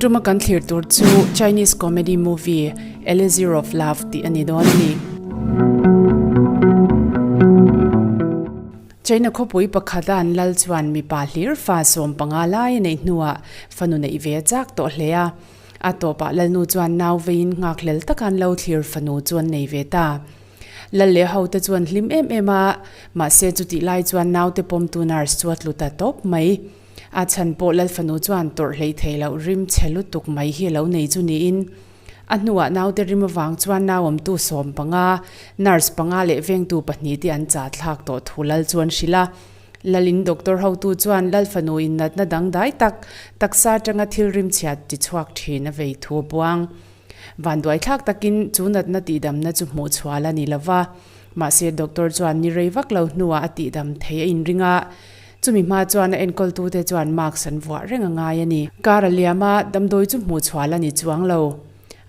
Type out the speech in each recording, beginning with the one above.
tuma kan thlir tur chu Chinese comedy movie Elixir of Love tih a ni dawn a ni. China khawpui pakhata an lal chuan mipa hlir fa 15 lai a neih hnuah fanu neih ve a chak tawh hle a. A tawpah lalnu chuan nau veiin nghakhlel taka an lo thlir fanu chu an nei ve ta. Lal leh hote chu an hlim em em a, mahse chutih lai chuan naute pawmtu nurse chu a tlu ta tawp mai. A chhan pawh lal fanu chuan tawrh hlei thei loh rim chhe lutuk mai hi a lo nei chu niin. A hnuah naute rim avang chuan nauawmtu 15, nurse panga leh vengtu pahnihte an cha thlak tawh thu lal chu an hrilh a. Lalin doctor hotu chuan lal fanu innatna dangdai tak, taksa atanga thil rim chhiat ti chhuak thin a vei thu a puang. Vanduai thlak takin chu natna tihdamna chu hmuh chhual a ni lo va, mahse doctor chuan ni rei vak lo hnuah a tihdam thei a inring a, chumi hma chuan a enkawltute chuan mask an vuah reng a ngai a ni. Kar a liam a, damdawi chu hmuh chhual a ni chuang lo.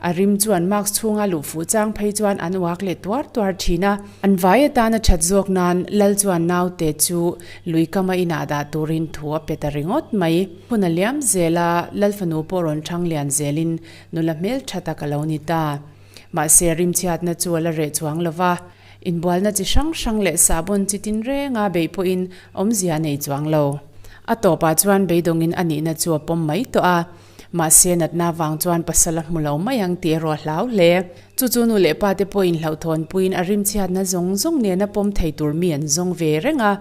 A rim chuan mask chhunga luh fuh chang phei chuan an uak leh tuar tuar thin a. An vai atana that zawk nan Lal chuan naute chu lui kama inah dah turin thu a pe ta ringawt mai. Hun a liam zel a, Lal fanu pawh rawn thang lian zelin Nula hmel tha tak a lo ni ta. Mahse, rimchhiatna chu a la reh chuang lo va, inbualna chi hrang hrang leh sahbawn chi tin renga beih pawhin awmzia a nei chuang lo. A tawpah chuan beidawngin a nihna chu a pawm mai tawh a, mahse natna vang chuan pasal a hmu lo mai ang tih erawh a hlau hle. Chu chu nu leh pa te pawhin hlauhthawnpuiin a rimchhiatna zawng zawng nena pawm thei tur mi an zawng ve reng a.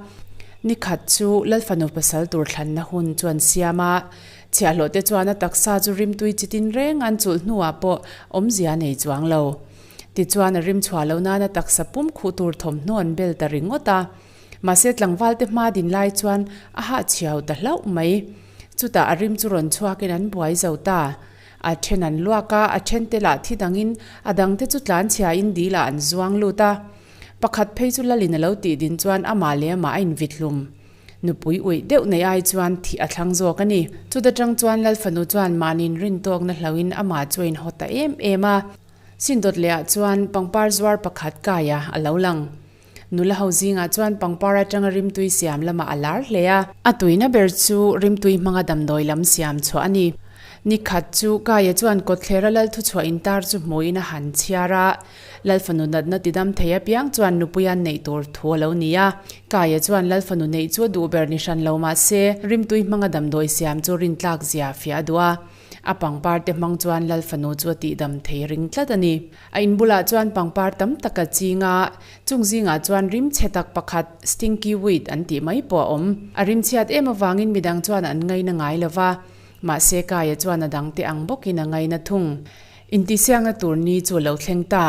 Nikhat chu Lalfanu pasal tur thlanna hun chu an siam a, Chhiahhlawh te chuan a taksa chu rimtui chi tin reng an chulh hnuah pawh awmzia a nei chuang lo. Tichuan a rim chhuah loh nan a taksa pum khuh tur thawmhnaw an bel ta ringawt a. Mahse tlangval te hma din lai chuan a hahchhiau ta hlauh mai. Chutah a rim chu rawn chhuakin an buai zo ta. A then an luak a, a then te lah thi dangin a dang te chu tlanchhiain dil ah an zuang lut a. Pakhat phei chu lalin a lo tih din chuan amah leh amah a invit hlum. Nupui uih deuh nei ai chuan thih a thlang zawk a ni. Chuta tang chuan Lal fanu chuan mahniin rintawkna hlauhin amah chu a inhaw ta em em a. Sindawt lehah chuan pangpar zuar pakhat kaia a lo lang. Nula ho zingah chuan pangpar atanga rimtui siam lamah a lar hle a. A tuina ber chu rimtui hmanga damdawi lam siam chhuah a ni. Ni khat chu Kaia chuan kawtthlera Lal thuchhuah intar chu hmuhin a han chhiar a. Lal fanu natna tidam thei apiang chuan nupui an neih tur thu a lo ni a. Kaia chuan Lal fanu neih chu a duh ber ni hran lo mah se, rimtui hmanga damdawi siam chu rintlak zia fiah a duh a. A pangpar te hmang chuan Lal fanu chu a tihdam thei ring tlat a ni. A in bulah chuan pangpar tam tak a ching a, chung zingah chuan rim chhe tak pakhat, stinky weed an tih mai pawh a awm. A rim chhiat em avangin midang chuan an ngaina ngai lo va, mahse Kaia chuan a dangte ang bawkin a ngaina thung. Intihsiakna tur ni chu a lo thleng ta.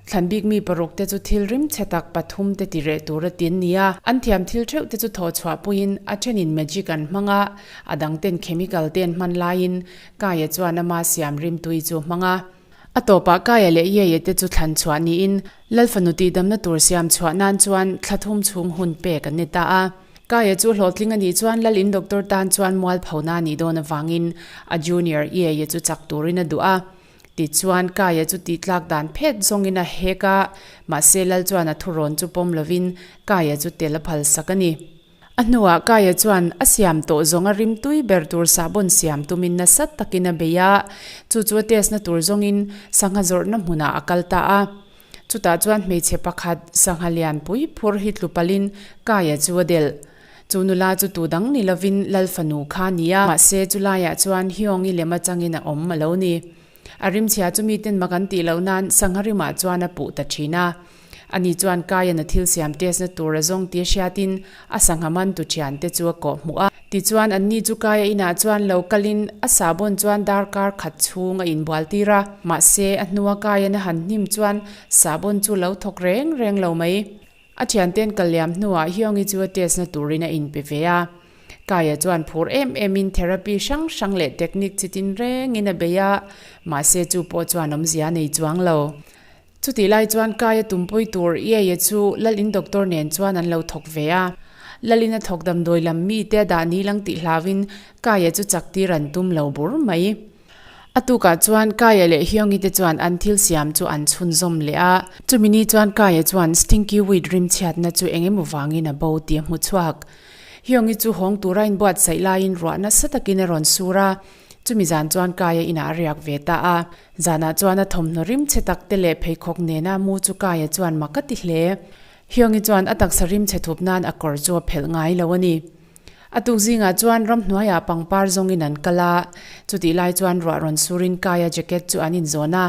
Thlan bik mi paruk te chu thil rim chhe tak pathum te ti reh tur a tin nia. An thiam thil theuh te chu thaw chhuah puiin a thenin magic an hmang a, a dang ten chemical te an hman laiin Kaia chuan ama siam rim tui chu a hmang a. A tawpah Kaia leh Yeye te chu thlan chhuah niin Lal fanu tihdamna tur siam chhuah nan chuan thla thum chhung hun pek an ni ta a. Kaia chu hlawhtling a nih chuan Lal in doctor tan chuan mualphona a nih dawn avangin a junior Yeye chu chak turin a duh a. Tichuan Kaia chu tihtlak dan phet zawngin a hek a, mahse Lal chuan a thurawn chu pawm lovin Kaia chu tel a phal sak a ni. A hnuah Kaia chuan a siam tawh zawnga rimtui ber tur sahbawn siam tumin nasa takin a bei a, chu chu a test na tur zawngin sangha zawrhna hmunah a kal ta a. Chutah chuan hmeichhe pakhat sangha lian pui phur hi tlu palin Kaia chu a delh. Chu nula chu tu dang ni lovin Lal fanu kha a ni a, mahse chu laiah chuan Hyung-i lem atangin a awm a lo ni. A rimchhia chu miten mak an tih loh nan sangha rimah chuan a puh ta thin a. Ani chuan Kaian a thil siam test na tur a zawng tih a hriatin a sangha man tu thiante chu a kawh hmuh a. Tichuan anni chu Kaia inah chuan lo kalin a sahbawn chuan darkar khat chhung a inbual tir a. Mahse a hnua Kaian a han hnim chuan sahbawn chu lo thawk reng reng lo mai. A thianten kal liam hnuah Hyungi chu a test na turin a inpe ve a. Kaia chuan phur em emin therapy hrang hrang leh technique chi tin rengin a bei a, mahse chu pawh chuan awmzia a nei chuang lo. Chutih lai chuan Kaia tumpui tur Yeye chu Lalin doctor nen chuan an lo thawk ve a. Lalin a thawk damdawi lam mite a dah ni lang tih hlauin Kaia chu chak tir an tum lo bur mai. A tukah chuan Kaia leh Hyungi te chuan an thil siam chu an chhunzawm leh a. Chumi ni chuan Kaia chuan Stinky Weed rimchhiatna chu eng emaw vangin a bo tih a hmu chhuak. Hyungi chu hawng tura inbuatsaih laiin ruah nasa takin a rawn sur a. Chumi zan chuan Kaia inah a riak ve ta a. Zanah chuan a thawmhnaw rim chhe tak te leh pheikhawk nena mu chu Kaia chuan mak a ti hle. Hyungi chuan a taksa rim chhe thup nan a kawr chu a phelh ngai lo a ni. A tuk zingah chuan ramhnuaiah pangpar zawngin an kal a, chutih lai chuan ruah rawn surin Kaia jacket chu an inzawn a.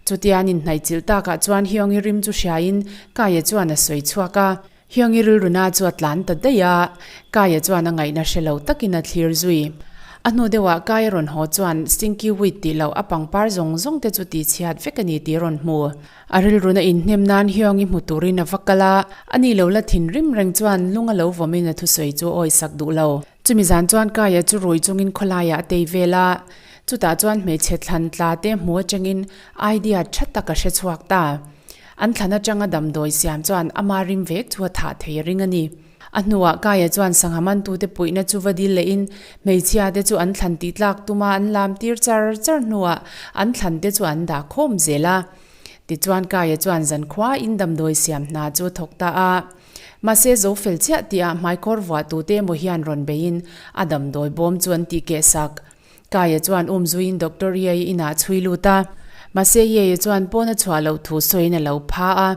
Chutia an inhnaihchilh takah chuan Hyungi rim chu hriain Kaia chuan a sawi chhuak a. Hyungi rilruna chu a tlan ta daih a, Kaia chuan a ngaihna hre lo takin a thlir zui. A hnu deuhah Kaia rawn haw chuan Stinky Weed tih loh a pangpar zawng zawng te chu tihchhiat vek a ni tih a rawn hmu. A rilruna inhnem nan Hyungi hmu turin a va kal a, ani lo la thinrim reng chuan lung a lo vawmin a thusawi chu a awisak duh lo. Chumi zan chuan Kaia chu rui chungin khawlaiah a tei vel a, chutah chuan hmeichhe thlan tla te hmu atangin idea tha tak a hre chhuak ta. An thlan atanga damdawi siam chuan ama rim vek chu a thah thei a ring a ni. A hnuah Kaia chuan sangha mantute puihna chu va dil lehin hmeichhia te chu an thlan tih tlak tuma an lam tir char char hnuah an thlan te chu an dah khawm zel a. Tichuan Kaia chuan zankhua in damdawi siam hna chu a thawk ta a. Mahse zo fel chiah tihah hmaikawr vuah tute emaw hian rawn beiin a damdawi bawm chu an tih keh sak. Kaia chuan um zuiin Doctor Yei inah chhui lut a. Mahse Yei chuan pawn a chhuah loh thu sawiin a lo pha a.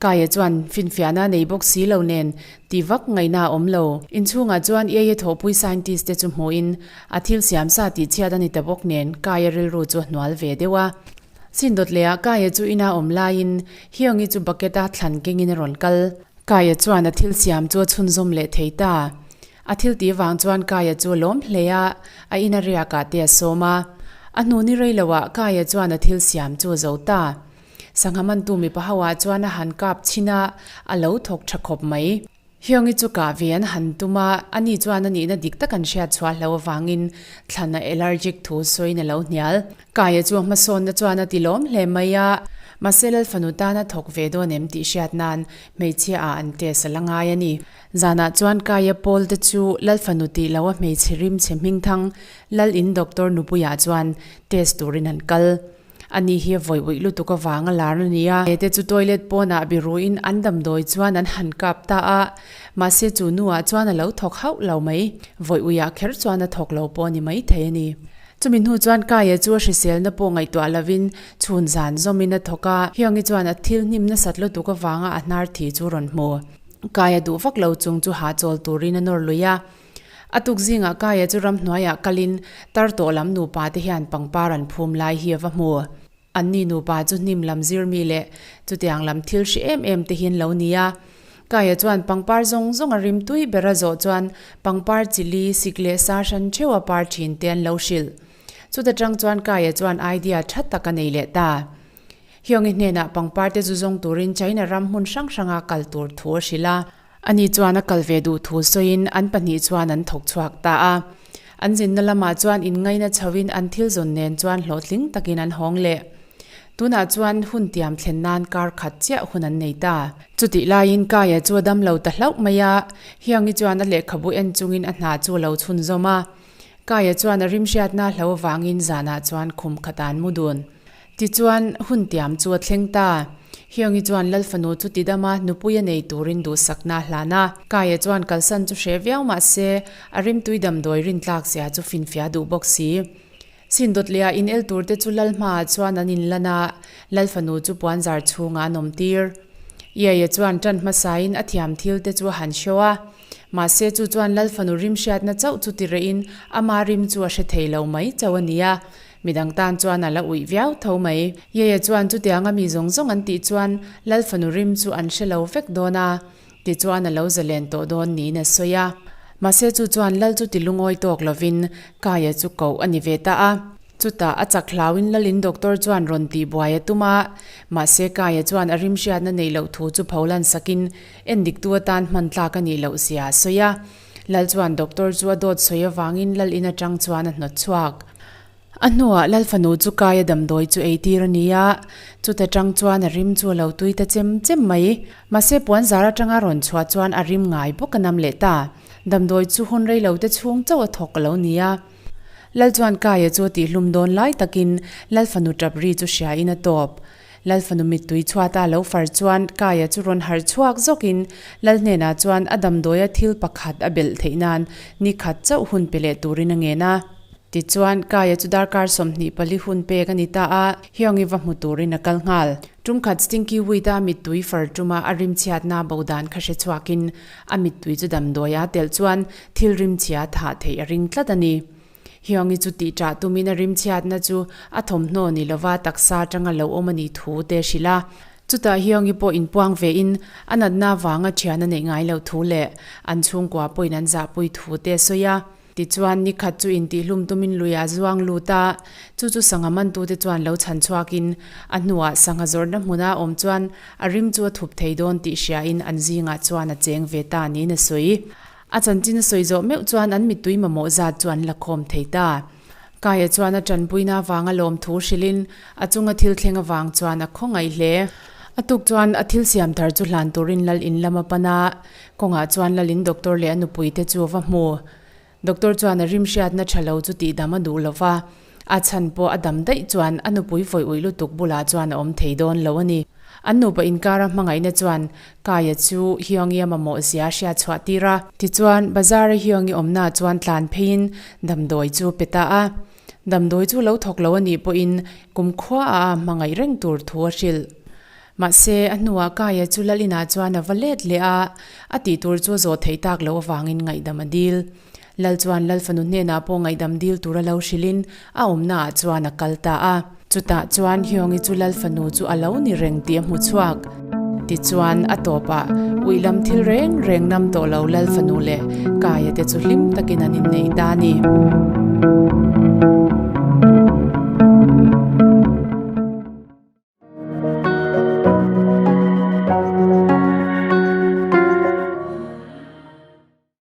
Kaia chuan finfiahna nei bawk si lo nen ti vak ngaihna a awm lo. Inchhungah chuan Yei thawhpui scientist te chu hmuhin a thil siam sa tih chhiat a ni ta bawk nen Kaia rilru chu a hnual ve deuh a. Chindawt lehah Kaia chu ina awm laiin Hyungi chu bucket a thlan kengin a rawn kal. Kaia chuan a thil siam chu a chhunzawm leh thei ta. A thil tih vang chuan Kaia chu a lawm hle a, a ina riakah te a sawm a. A hnu ni rei loah Kaia chuan a thil siam chu a zo ta. Sangha mantu mipa hoah chuan a han kap chhin a, a lo thawk tha khawp mai. Hyungi chu kah ve an han tum a, ani chuan a nihna dik tak an hriat chhuah hlo avangin thlan a allergic thu sawiin a lo hnial. Kaia chu a hmasawnna chuan a ti lawm hle mai a, mahse Lalfanu tan a thawk ve dawn em tih hriat nan hmeichhia ah an test a la ngai a ni. Zanah chuan Kaia Paul te chu Lalfanu tih loh a hmeichhe rimchhe hmingthang Lal in doctor nupuiah chuan test turin an kal. Ani hi a vawi uih lutuk avang a lar a ni a. Te chu toilet pawnah biruin an damdawi chuan an han kap ta a, mahse chu nuah chuan a lo thawk hauh lo mai. Vawi uiah kher chuan a thawk lo pawh a ni maithei a ni. Chumi hnu chuan Kaia chu a hriselna pawh ngaihtuah lovin chhun zan zawmin a thawk a, Hyungi chuan a thil hnim nasat lutuk avanga a hnar thi chu rawn hmu. Kaia duh vak lo chung chu hahchawl turin a nawr lui a. A tuk zingah Kaia chu ramhnuaiah kalin tar tawh lam nupa te hian pangpar an phum lai hi a va hmu. Anni nupa chu hnim lam zirmi leh chutiang lam thil hri em em te hi an lo ni a. Kaia chuan pangpar zawng zawng a rim tui ber a zawh chuan pangpar chili, sik leh sa hran theuh a par thin te an lo hrilh. Chuta tang chuan Kaia chuan idea tha tak a nei leh ta. Hyungi hnenah pangpar te zu zawng turin China ram hmun hrang hranga kal tur thu a hrilh a. Ani chuan a kal ve duh thu sawiin an pahnih chuan an thawk chhuak ta a. An zinna lamah chuan inngaina chhoin an thil zawn nen chuan hlawhtling takin an hawng leh. Tunah chuan hun tiam thlen nan kar khat chiah hun an nei ta. Chutih laiin Kaia chu a dam lo ta hlauh mai a, Hyungi chuan a lehkhabu en chungin a hna chu a lo chhunzawm a. Kaia chuan a rimhriatna hlo avangin zanah chuan khum khat an mu dun. Tichuan, hun tiam chu a thleng ta. Hyungi chuan Lal fanu chu ti dam a, nupui a nei turin duhsakna a hlan a. Kaia chuan kalsan chu hreh viau mah se, a rimtui damdawi rintlak zia chu finfiah duh bawk si. Sindawt leh a inel turte chu Lal hmaah chuan an inlan a, Lal fanu chu puanzar chhungah an awm tir. Iaia chuan ṭan hmasain a thiam thil te chu a han show a. Mahse chu chuan Lal fanu rimhriatna chauh chu ti rehin ama rim chu a hre thei lo mai chauh a ni a. Midang tan chuan a la uih viau tho mai. Yeia chuan chutianga mi zawng zawng an tih chuan Lal fanu rim chu an hre lo vek dawn a, tichuan a lo zalen tawh dawn niin a sawi a. Mahse chu chuan Lal chu ti lungawi tawk lovin Kaia chu koh a ni ve ta a. Chutah a chak hlauin Lalin doctor chuan rawn tih buai a tum a, mahse Kaia chuan a rim hriatna neih loh thu chu pholan sakin endiktu atan hman tlak a nih loh zia a sawi a. Lal chuan doctor chu a dawt sawi avangin Lal in atang chuan a hnawt chhuak. A hnuah Lal fanu chu Kaia damdawi chu ei tir a ni a, chuta tang chuan a rim chu a lo tui ta chem chem mai. Mahse puan zar atanga rawn chhuah chuan a rim ngai bawk a nam leh ta. Damdawi chu hun rei lo te chhung chauh a thawk a lo ni a. Lal chuan Kaia chu a tihhlum dawn lai takin Lal fanu tap ri chu hria in a tawp. Lal fanu mittui chhuata lo far chuan Kaia chu rawn harh chhuak zawkin Lal hnenah chuan a damdawia thil pakhat a belh theih nan ni khat chauh hun pe leh turin a ngen a. Tichuan, Kaia chu darkar 24 hun pek a ni ta a, Hyungi va hmu turin a kal nghal. Tumkhat Stinky Weed-a mittui far tuma a rimchhiatna bo dan kha hre chhuakin a mittui chu damdawi a telh chuan thil rimchhia thah theih a ring tlat a ni. Hyungi chu tih ṭah tumin a rimchhiatna chu a thawmhnaw ni lova taksa aṭanga lo awm a nih thu te a hrilh a. Chutah Hyungi pawh inpuang vein a natna avanga ṭhian a neih ngai loh thu leh an chhungkua pawhin an zahpui thu te a sawi a. Tichuan, ni khat chu intihlum tumin lui a zuang lut a, chu chu sangha mantute chuan lo chhan chhuakin a hnuah sangha zawrhna hmuna awm chuan a rim chu a thup thei dawn tih hriain an zingah chuan a cheng ve ta niin a sawi. A chanchin a sawi zawh meuh chuan an mittui mamawh zat chu an la khawm thei ta. Kaia chuan a tanpuina avanga lawmthu hrilhin a chunga thil thleng avang chuan a khawngaih hle. A tuk chuan a thil siam thar chu hlan turin lal in lam a pan a, kawngah chuan lal in doctor leh a nupui te chu a va hmu. Doctor chuan a rim hriatna tha lo chu tihdam a duh lo va, a chhan pawh a dam daih chuan a nupui vawi uih lutuk bulah chuan a awm thei dawn lo a ni. An nupa inkara hmangaihna chuan Kaia chu Hyungi a mamawh zia hriat chhuah tir a. Tichuan, bazar a Hyungi awmnaah chuan tlan pheiin damdawi chu pe ta a. Damdawi chu lo thawk lo a nih pawhin kumkhua a a hmangaih reng tur thu a hrilh. Mahse, a hnuah Kaia chu lal inah chuan a va let leh a, a tih tur chu a zawh theih tak loh avangin ngaihdam a dil. Lal chuan Lal fanu hnenah pawh ngaihdam dil tura lo hrilhin a awmnaah chuan a kal ta a. Chutah chuan Hyungi chu Lal fanu chu a lo ni reng tih a hmu chhuak. Tichuan, a tawpah uih lam thil reng reng nam tawh lo Lal fanu leh Kaia te chu hlim takin an innei ta a ni.